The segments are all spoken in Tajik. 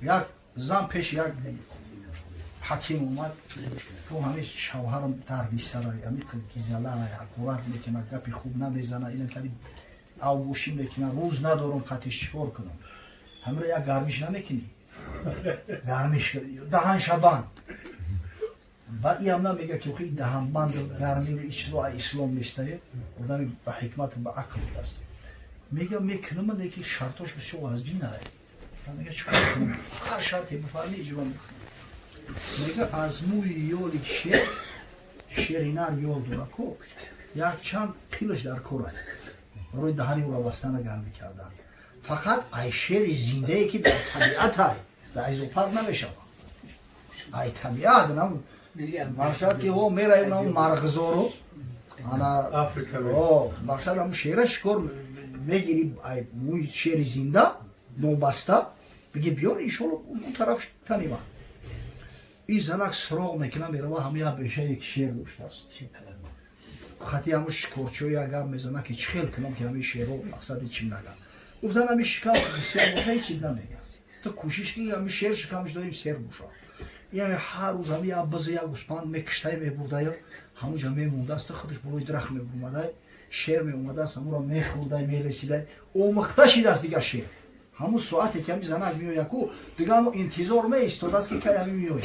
Як зан пеши як ҳаким омад, то ҳами шавҳарам дарди сарай, ами гизалай, ҳақорат мекуна, гапи хуб намезана, ина таби авбошӣ мекуна, рӯз надорам, қатиш чикор кунам? Ҳамира як гармиш намекунӣ? Гармиш, даҳанша банд. Баъд иам намега, ки охи, даҳанбанд, гармӣ, и чизо ислом нестае. Одами ба ҳикмату ба ақл будааст. Мега, мекунам, леки шартош бисёр вазбинае. Мега, чикор кунам? Ҳар шарте бифармӣ, иҷро мекунам. Мега, аз мӯи ёли шер, шери нар ёл дора ко, як чанд қилаш дар кор аст барои даҳани ӯро бастана, гармӣ кардан. Фақат ай шери зиндае, ки дар табиат ай, дар зоопарк намешавад, ай табиат нам. Мақсад ки о мераем нам марғзору ана мақсад ҳамун шера шикор мегири, ай мӯи шери зинда нобаста биги, биёр, иншолло, он тараф танима. И занак суроғ мекуна, мерава, ҳама як бешае, ки шер доштааст, хати ҳамун шикорчиҳо як гап мезана, ки чӣ хел кунам, ки ҳамин шеро мақсади чим нага. Гуфтан, ҳамин шикам сер боша, ҳеч чиз намега. Ту кӯшиш ки ҳамин шер шикамаш доим сер боша. Яъне ҳар рӯз ҳами як биза, як гӯспанд мекиштай, мебурдая, ҳамунҷа мемондааст, худаш болои дарахт мебурмадай, шер меомадааст, ҳамуро мехӯрдай, мересидай, омӯхта шидааст. Дигар шер ҳамун соате ки ҳами занак меояд ку, дигар ҳамо интизор меистодааст, ки кай ҳами меояд.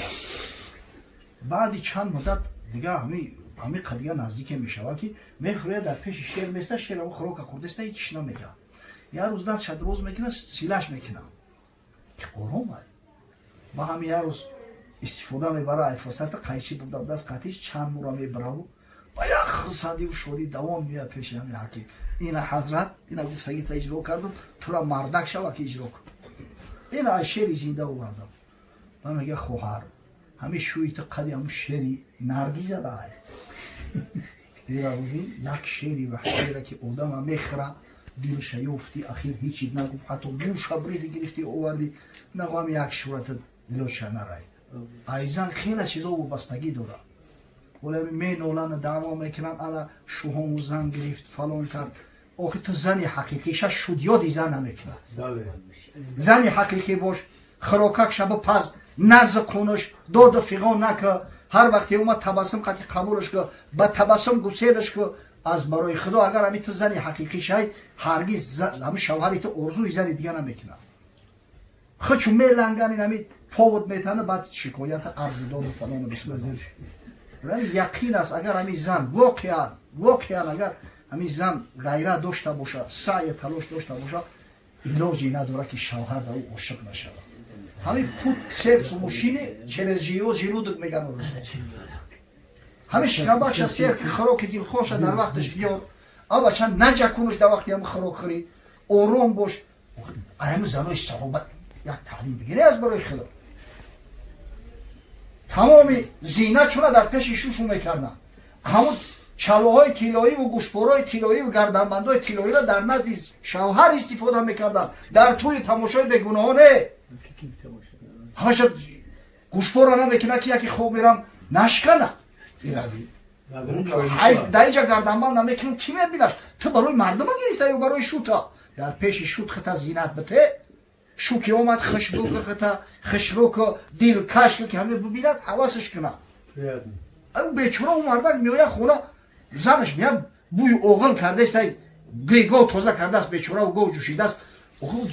Баъди чанд муддат дигар ҳами дигар наздике мешавад, ки мефурӯяд, дар пеши шер места, шер ҳамо хӯрока хӯрдаста, ҳеч чиш намега. Як рӯз дастша дроз мекунад, силаш мекунад, ки ором ай. Ба ҳами як рӯз истифода мебара ай фурсата, қайчи бурда даст, қатиш чанд мура мебараву ба як хурсандиву шодӣ давом меояд пеши ҳами ҳаким: «Ина, ҳазрат, ина гуфтагита иҷро кардам, тура мардак шава, ки иҷро кун, ина ай шери зинда овардам». Ба мега: «Хоҳар, ҳами шӯи ту қади ҳамун шери наргиза дай». Як шери ваҳшиера, ки одама мехӯра, дилша ёфти, ахир ҳичи нагуфт, ҳатто гӯша бриди гирифти, оварди, нагӯ, як шурата дилоша нарай. Айзан хеле чизо вобастагӣ дорад. Вале меноланд, даъво мекунанд, ана шӯҳому зан гирифт, фалон кард. Охи, ту зани ҳақиқиша шудёди зан намекунад. Зани ҳақиқӣ бош, хӯрокак шаба паз, назу қунуш, доду фиғон нака. Ҳар вақте омад, табассум қати қабулаш ку, ба табассум гуселаш ку. Аз барои Худо, агар ҳами ту зани ҳақиқӣ шай, ҳаргиз ҳами шавҳари ту орзуи зани дига намекунад. Хучу меланган, ин ҳами повод метана, баъд шикоята, арзи доду фалону бисмиллоҳ. Яқин аст, агар ҳами зан воқеан, агар ҳами зан ғайрат дошта боша, саъю талош дошта боша, илоҷе надорад, ки шавҳар ба ӯ ошиқ нашавад. Ҳамин путь сердцу мужчины через его желудок, меган урусо. Ҳамин шикамбача сер, хӯроки дилхоша дар вақташ биёр, абача наҷакунуш, дар вақти ҳами хӯрок хӯрӣ ором бош. Ҳами занои саҳоба як таълим бигирӣ, аз барои Худо, тамоми зинатшуна дар пеши шушу мекарданд. Ҳамун чалоҳои тиллоиву гӯшпораи тиллоиву гарданбандҳои тиллоиро дар назди шавҳар истифода мекарданд, дар тӯи тамошои бегуноҳо не. Ҳамаша гӯшпора намекунад, ки яке хоб мерам, нашкана ирави. Дар инҷа гарданбанд намекунам, кӣ мебинаш? Ту барои мардума гирифта ё барои шута? Дар пеши шут хита зинат бите, шу ки омад, хушбӯ хита, хушрӯ, дилкаш, ки ҳаме бибинад, ҳавасаш кунад. Ӯ бечора, ӯ мардак меояд хона, занаш меяд, бӯи оғил кардааст, гов тоза кардааст, бечора, гов ҷӯшидааст.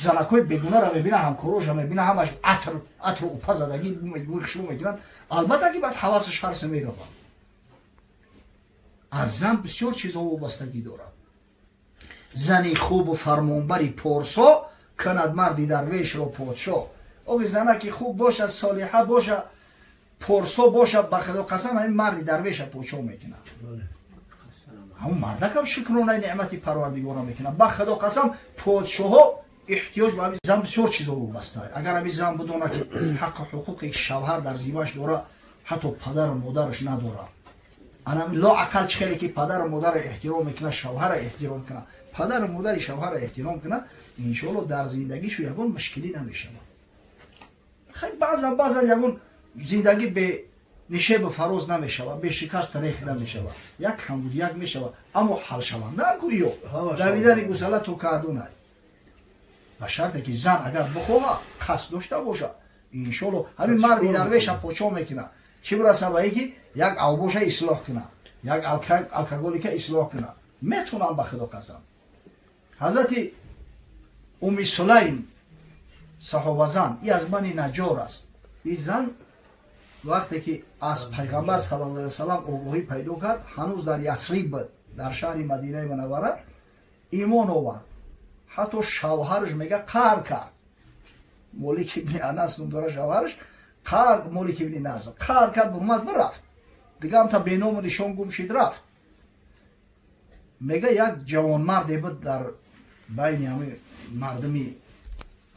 Занакҳои бегунаро мебина, ҳамкороша мебина, ҳамаш атр, атру упа задагӣ, бӯи хушбӯ мекунанд. Албатта, ки баъд ҳавасаш ҳарсе меравад. Аз зан бисёр чизҳо вобастагӣ дорад. Зани хубу фармонбари порсо кунад марди дарвешро подшоҳ. Ови занаки хуб боша, солиҳа боша, порсо боша, ба Худо қасам, ҳамин марди дарвеша подшоҳ мекунад. Ҳамун мардакам шукронаи неъмати Парвардигора мекунад. Ба Худо қасам, подшоҳо эҳтиёҷ ба ҳамин зан, бисёр чизо вобаста. Агар ҳамин зан бидонад, ки ҳаққу ҳуқуқи шавҳар дар зимаш дора, ҳатто падару модараш надорад, анами лоақал чӣ хеле ки падару модарро эҳтиром мекунад, шавҳарро эҳтиром кунад, падару модари шавҳарро эҳтиром кунад, иншоалло, дар зиндагишу ягон мушкилӣ намешавад. Хай, баъзан баъзан ягон зиндагӣ бе нишебу фароз намешавад, бе шикаст рех намешавад, як камбудияк мешавад, аммо ҳалшаванда гӯё давидани гусала то каъдунай, ба шарте ки зан агар бихоҳад, қасд дошта бошад. Иншолло ҳамин марди дарвеша почо мекуна, чӣ бираса ба ки як авбоша ислоҳ куна, як алкоголика ислоҳ куна. Метунам, ба Худо қасам. Ҳазрати Уми Сулайм, саҳобазан, и аз Бани Наҷор аст. И зан вақте ки аз Пайғамбар саллаллоҳу алайҳи васалам огоҳӣ пайдо кард, ҳанӯз дар Ясриб буд, дар шаҳри Мадинаи Мунаввара, имон овард. Ҳатто шавҳараш, мега, қаҳр кард. Молик ибни Анас ном дора шавҳараш, қаҳр, Молик ибни Назр қаҳр кард, бурмад, бирафт, дига ҳамта беному нишон гум шид, рафт. Мега, як ҷавонмарде буд дар байни ҳами мардуми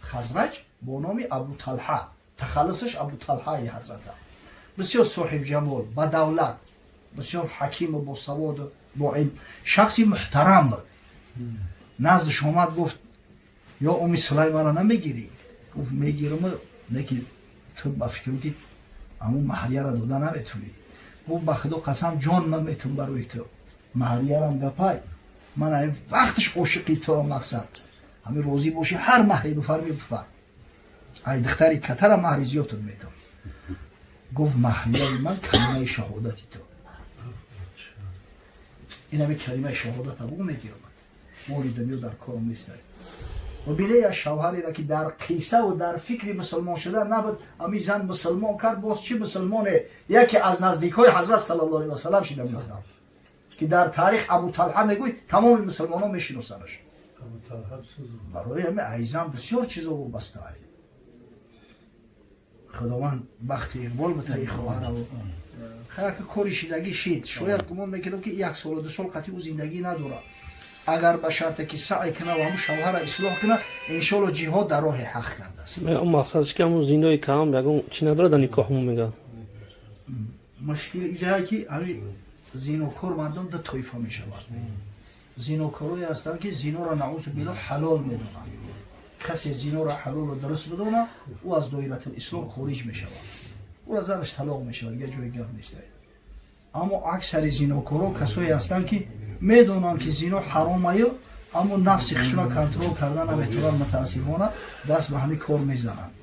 Хазраҷ бо номи Абу Талҳа, тахаллусаш Абу Талҳаи ҳазрата, бисёр соҳибҷамол, бадавлат, бисёр ҳакиму босаводу бо илм, шахси муҳтарам буд. Наздиш омад, гуфт: «Ё Уми Сулайм, мара намегирӣ?» Гуфт: «Мегирам, неки ту ба фикрам, ки ҳамун маҳрияра дода наметунӣ». Гуфт: «Ба Худо қасам, ҷон ман метун барои ту, маҳриярам гапай, ман ҳамин вақташ ошиқи туам, мақсад ҳамин розӣ бошӣ, ҳар маҳре бифарми, бифар, ай духтари катара маҳри зиёдтун метун». Гуфт: «Маҳрияи ман калимаи шаҳодати ту, ин ҳамин калимаи шаҳодата бугу, мегирам, моли дунё дар корам нест». Ва бине, як шавҳареро, ки дар қиссаву дар фикри мусулмон шудан набуд, ҳамин зан мусулмон кард. Боз чӣ мусулмоне? Яке аз наздикҳои ҳазрат саллаллоҳу алайҳи васалам шида меодам, ки дар таърих Абу Талҳа мегӯй, тамоми мусулмонон мешиносанаш. Барои ҳамин айзан бисёр чизо вобастаа. Худованд бахти иқбол битаи хоҳараву хаяка кори шидагӣ шид. Шояд гумон мекунам, ки як солу 2 сол қатъи ӯ зиндагӣ надорад. Агар ба шарте ки саъй куна ва ҳамун шавҳара ислоҳ куна, иншоалло ҷиҳод дар роҳи ҳақ кардааст. Мақсадш ки ҳамун зинои кам ягон чӣ надорад дар никоҳмон, мега. Мушкил иҷае, ки ҳамин зинокор мардум ду тоифа мешавад. Зинокорое ҳастанд, ки зиноро, наузу биллоҳ, ҳалол медонанд. Касе зиноро ҳалолу дуруст бидона, ӯ аз доиратул ислом хориҷ мешавад, ӯра занаш талоқ мешавад, дигар ҷои гап нест. Аммо аксари зинокоро касое ҳастанд, ки медонанд, ки зино ҳаромаю, аммо нафси худшона контрол карда наметавонанд, мутаассифона даст ба ҳамин кор мезананд.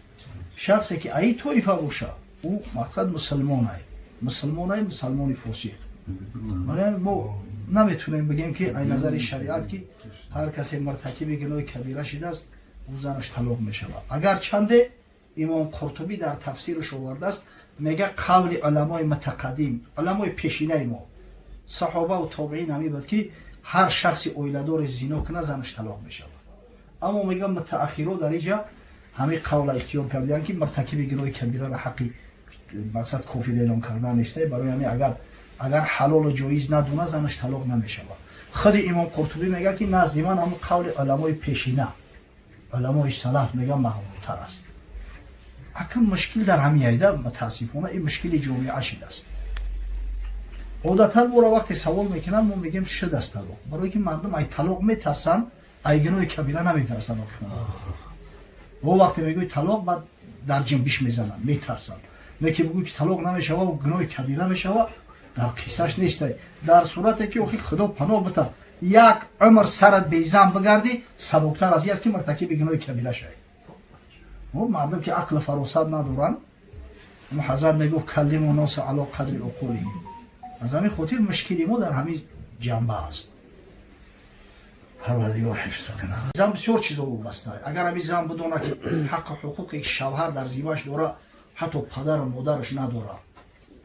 Шахсе ки аи тоифа боша, ӯ мақсад мусулмонай, мусулмонай, мусалмони фосиқ. Барои мо наметавонем бигем, ки ай назари шариат, ки ҳар касе муртакиби гуноҳи кабира шидааст, ӯ занаш талоқ мешавад. Агар чанде Имом Қуртубӣ дар тафсираш овардааст, мега, қавли уламои мутақаддим, уламои пешинаи мо, саҳобаву тобеин, ҳамин буд, ки ҳар шахси оиладори зино куна, занаш талоқ мешавад. Аммо мега, мутааххиро дар иҷа ҳамин қавла ихтиёр кардианд, ки муртакиби гуноҳи кабирара ҳаққи мақсад кофир эълон кардан несте. Барои ҳамин агар ҳалолу ҷоиз надуна, занаш талоқ намешавад. Худи Имом Қуртубӣ мега, ки назди ман ҳамун қавли уламои пешина, уламои салаф, мега, мақбултар аст. Акн мушкил дар ҳамин айда, мутаассифона ин мушкили ҷомеа шидааст. Одатан моро вақте савол мекунанд, мо мегӯем, шудааст талоқ, барое ки мардум ай талоқ метарсанд, ай гуноҳи кабира наметарсанд. Во вақте мегӯи талоқ, баъд дар ҷинбиш мезананд, метарсанд. Не ки бигӯй, ки талоқ намешава, гуноҳи кабира мешава, дар қиссаш нестай. Дар сурате ки охи, Худо паноҳ бита, як умр сарат безан бигардӣ, сабуктар аз ин аст, ки муртакиби гуноҳи кабира шавӣ. Мардум ки ақлу фаросат надоранд, ҳазрат мегуфт: «Каллиму носа ало қадри уқулиҳим». Аз ҳамин хотир мушкили мо дар ҳамин ҷанба аст. Парвардигор ҳифз кунад. Зан бисёр чизо вобаста. Агар ҳамин зан бидона, ки ҳаққу ҳуқуқе шавҳар дар зимаш дора, ҳатто падару модараш надора,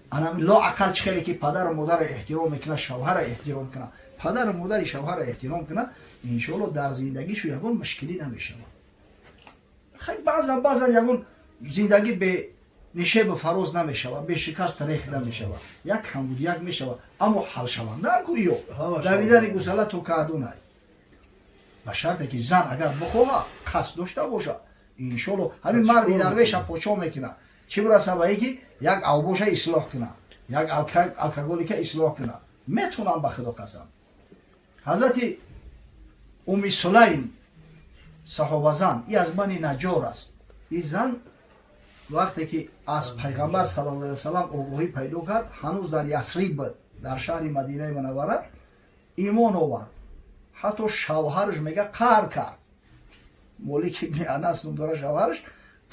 анами лоақал чӣ хеле ки падару модарро эҳтиром мекунад, шавҳара эҳтиром кунад, падару модари шавҳара эҳтиром кунад, иншоалло дар зиндагишу ягон мушкилӣ намешавад. Хай, баъзан баъзан ягон зиндагӣ бе нишебу фароз намешавад, бе шикаст рех намешавад, як камбудияк мешавад, аммо ҳалшаванда гӯё давидани гусала то каъдунай, ба шарте ки зан агар бихоҳа, қасд дошта бошад, иншоалло ҳамин марди дарвеша почо мекунад, чӣ бираса ба ки як авбоша ислоҳ кунад, як алкоголика ислоҳ кунад. Метунам, ба Худо қасам. Ҳазрати Уми Сулайм, саҳобазан, и аз Бани Наҷор аст. И зан вақте ки аз Пайғамбар саллаллоҳу алайҳи васалам огоҳӣ пайдо кард, ҳанӯз дар Ясриб буд, дар шаҳри Мадинаи Мунаввара, имон овард. Ҳатто шавҳараш, мега, қаҳр кард. Молик ибни Анас ном дора шавҳараш,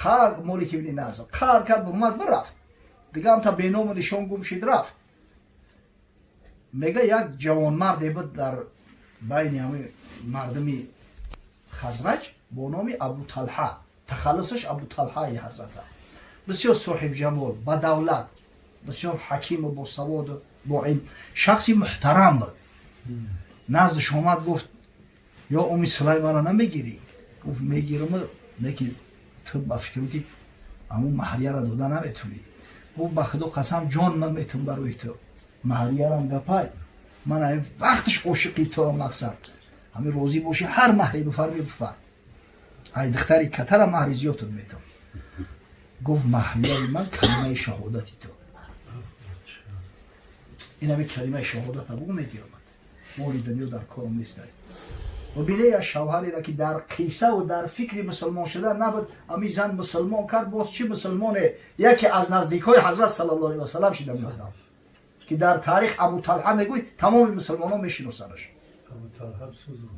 Қар Молик ибни Назр қар кард, бурмад, бирафт. Дига ҳамта беному нишон гум шид, рафт. Мега, як ҷавонмарде буд дар байни ҳами мардуми Хазраҷ бо номи Абу Талҳа, тахаллусаш Абу Талҳаи ҳазрата. Бисёр соҳибҷамол, бадавлат, бисёр ҳакиму босаводу бо илм, шахси муҳтарам буд. Наздиш омад, гуфт: «Ё Уми Сулайм, мара намегирӣ?» Гуфт: «Мегирам, неки ту ба фикрам, ки ҳамун маҳрияро дода наметунӣ». Гуфт: «Ба Худо қасам, ҷон ман метун барои ту, маҳриярам гапай, ман ҳамин вақтиш ошиқи ту, мақсад ҳамин розӣ бошӣ, ҳар маҳре бифарми, бифар, ай духтари катара маҳри зиёдтун метам». Гуфт: «Маҳрияи ман калимаи шаҳодати ту, ин ҳамин калимаи шаҳодата бугу, мегирамад, моли дунё дар кором нестай». Ва бине, як шавҳареро, ки дар қиссаву дар фикри мусулмон шудан набуд, ҳамин зан мусулмон кард. Боз чӣ мусулмоне! Яке аз наздикҳои ҳазрат саллаллоҳу алайҳи васалам шида меодам, ки дар таърих Абу Талҳа мегӯй, тамоми мусулмонон мешиносанаш.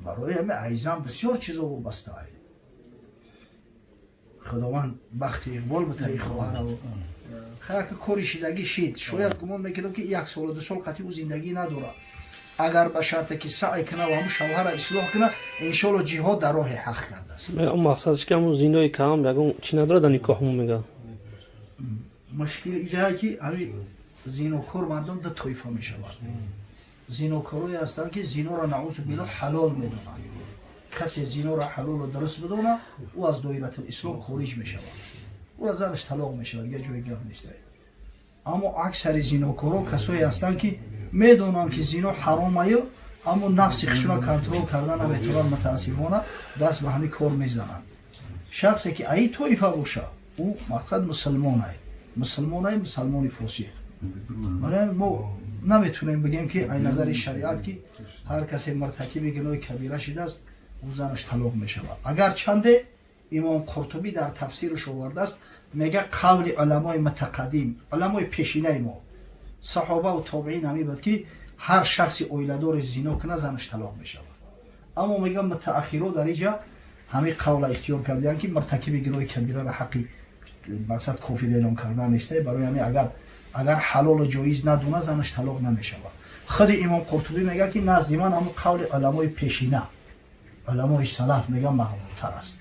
Барои ҳами айзан бисёр чизо вобастаа. Худованд бахти иқбол битаи хоҳараву хаяка кори шидагӣ шид. Шояд гумон мекунам, ки як солу 2 сол қатъи ӯ зиндагӣ надорад. Агар ба шарте ки саъй куна ва ҳамун шавҳара ислоҳ куна, иншоалло ҷиҳод дар роҳи ҳақ кардааст. Мақсадш ки ҳамун зинои кам ягон чӣ надорад дар никоҳ мега. Мушкил иҷае, ки ҳами зинокор мардум ду тоифа мешавад. Зинокорое ҳастанд, ки зиноро, наузу биллоҳ, ҳалол медонанд. Касе зиноро ҳалолу дуруст бидона, ӯ аз доиратул ислом хориҷ мешавад, ӯра занаш талоқ мешавад, дигар ҷои гап нест. Аммо аксари зинокоро касое ҳастанд, ки медонанд, ки зино ҳаромаю, аммо нафси худшона контрол карда наметавонанд. Мутаассифона, даст ба ҳамин кор мезананд. Шахсе ки аи тоифа боша, ӯ мақсад мусулмонай, мусулмонай, мусалмони фосиқ. Барои мо наметунем бигем, ки ай назари шариат, ки ҳар касе муртакиби гуноҳи кабира шидааст, ӯ занаш талоқ мешавад. Агар чанде Имом Қуртубӣ дар тафсираш овардааст, мега, қавли уламои мутақаддим, уламои пешинаи мо, саҳобаву тобеин, ҳамин буд, ки ҳар шахси оиладори зино кунад, занаш талоқ мешавад. Аммо мега, мутааххиро дар иҷа ҳамин қавла ихтиёр кардаянд, ки муртакиби гуноҳи кабирара ҳаққи мақсад кофир эълон кардан несте. Барои ҳамин агар ҳалолу ҷоиз надуна, занаш талоқ намешавад. Худи Имом Қуртубӣ мега, ки назди ман ҳамун қавли уламои пешина, уламои салаф, мега, мақбултар аст.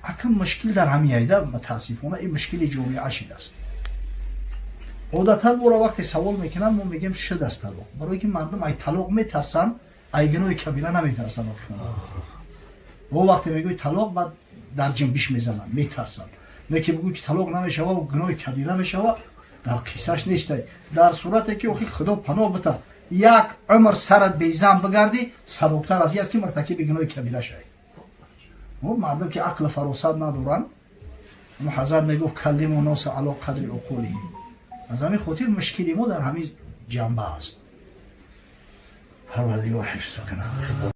Акн мушкил дар ҳамин айда, мутаассифона, ин мушкили ҷомеа шидааст. Одатан моро вақте савол мекунанд, мо мегӯем, шудааст талоқ, барое ки мардум ай талоқ метарсанд, ай гуноҳи кабира наметарсанд. Во вақте мегӯи талоқ, баъд дар ҷунбиш мезананд, метарсанд. Не ки бигӯй, ки талоқ намешава, гуноҳи кабира мешава, дар қиссаш нестай. Дар сурате ки охи, Худо паноҳ бита, як умр сарат безан бигардӣ, сабуктар аз ин аст, ки муртакиби гуноҳи кабира шавӣ. Мардум ки ақлу фаросат надоранд, ҳазрат мегуфт: «Каллиму носа ало қадри уқулиҳим». Аз ҳамин хотир мушкили мо дар ҳамин ҷанба аст. Парвардигор ҳифз кунад.